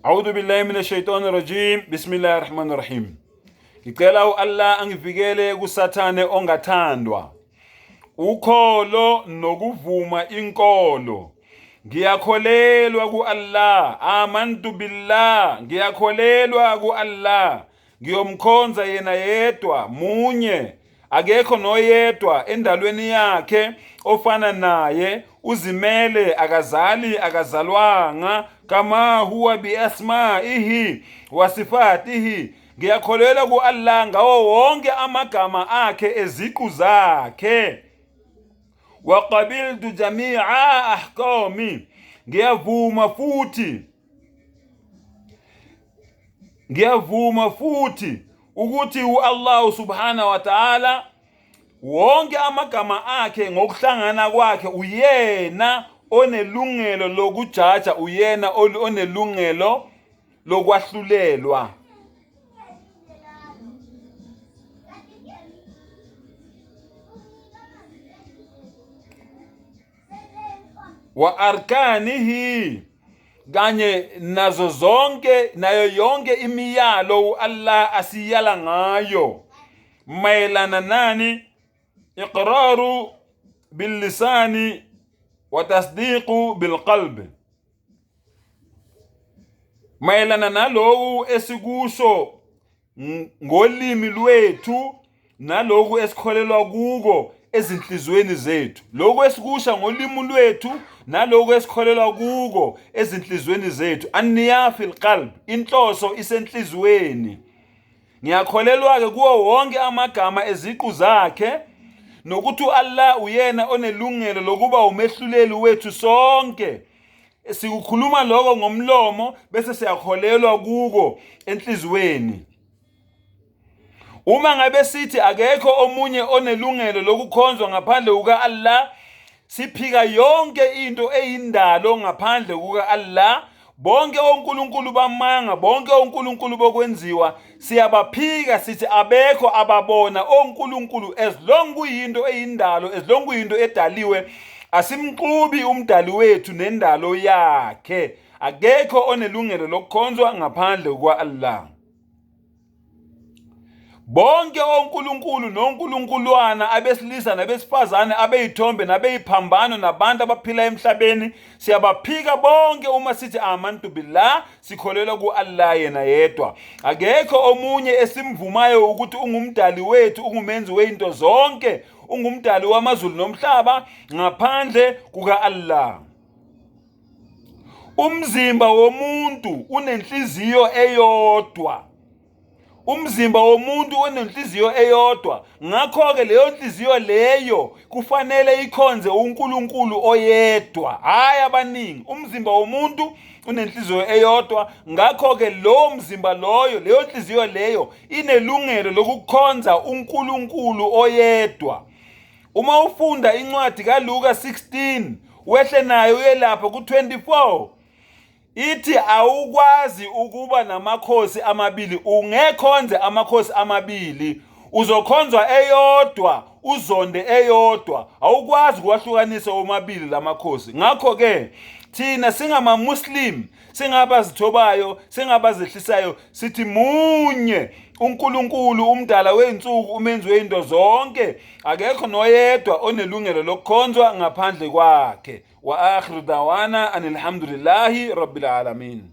A'udhu billahi minash shaitani rajim. Bismillahir rahmanir rahim. Ngicela uAllah angivikele kuSathane ongathandwa. Ukholo nokuvuma inkolo. Ngiyakholelwa kuAllah. Amantu billah. Ngiyakholelwa kuAllah. Ngiyomkhonza yena yedwa munye. Akekho noyedwa endalweni yakhe ofana naye, uzimele, akazali, akazalwanga, kama huwa biasmaihi wasifatihi. Ngiyakholelwa ku-Allah ngawo wonke amagama akhe eziqu zakhe. Waqabiltu jamia ahkami, ngiyavuma futhi Ngiyavuma futhi ukuthi u-Allah subhanahu wa ta'ala wonke amagama akhe ngokuhlangana kwakhe uyena onelungelo lokujaja, uyena onelungelo lokwahlulelwa. Wa arkanihi, kanye nazo zonke nayo yonke imiyalo uAllah asiyala ngayo mayelana nani, iqraru billisani wa tasdiqu bilqalbi, mayelana naloku esikusho ngolimi lwethu naloku esikholelwa kuko ezinhliziyweni zethu, lokhu esikusha ngolimi lwethu naloku esikholelwa kuko ezinhliziyweni zethu. Anniya fil qalb, inhloso isenhliziyweni. Ngiyakholelwa-ke kuwo wonke amagama eziqu zakhe nokuthi u-Allah uyena onelungelo lokuba umehluleli wethu sonke. Sikukhuluma lokho ngomlomo bese siyakholelwa kuko enhliziyweni. Uma ngabe sithi akekho omunye onelungelo lokukhonzwa ngaphandle kuka-Allah, siphika yonke into eyindalo ngaphandle kuka-Allah. Bonke onkulunkulu bamanga, bonke onkulunkulu bokwenziwa siyabaphika, sithi abekho ababona onkulunkulu. As long kuyinto eyindalo, as long kuyinto edaliwe, asimxubi umdali wethu nendalo yakhe. Akekho onelungelo lokukhonzwa ngaphandle kuka-Allah. Bonke onkulunkulu nonkulunkulwana abesilisa nabesifazane abeyithombe nabeyiphambano nabantu abaphila emhlabeni siyabaphika bonke uma sithi amantu billah, sikholelwa ku-Allah yena yedwa. Akekho omunye esimvumayo ukuthi ungumdali wethu, ungumenzi wezinto zonke, ungumdali wamazulu nomhlaba ngaphandle kuka-Allah. Umzimba womuntu unenhliziyo eyodwa. Umzimba womuntu unenhliziyo eyodwa, ngakho-ke leyo nhliziyo leyo kufanele ikhonze uNkulunkulu oyedwa, hhayi abaningi. Umzimba womuntu unenhliziyo eyodwa, ngakho-ke lowo mzimba loyo, leyo nhliziyo leyo inelungelo lokukhonza uNkulunkulu oyedwa. Uma ufunda incwadi kaLuka 16 wehle nayo uye lapha ku-24, ithi awukwazi ukuba namakhosi amabili, ungekhonze amakhosi amabili, uzokhonzwa eyodwa uzonde eyodwa, awukwazi ukuwahlukanisa omabili lamakhosi. Ngakho-ke thina singama-Muslim, singabazithobayo, singabazehlisayo, sithi munye uNkulunkulu umdala wezinsuku, umenzi wezinto zonke, akekho noyedwa onelungelo lokukhonzwa ngaphandle kwakhe. Wa akhiru dawana anilhamdulillahi rabbil alamin.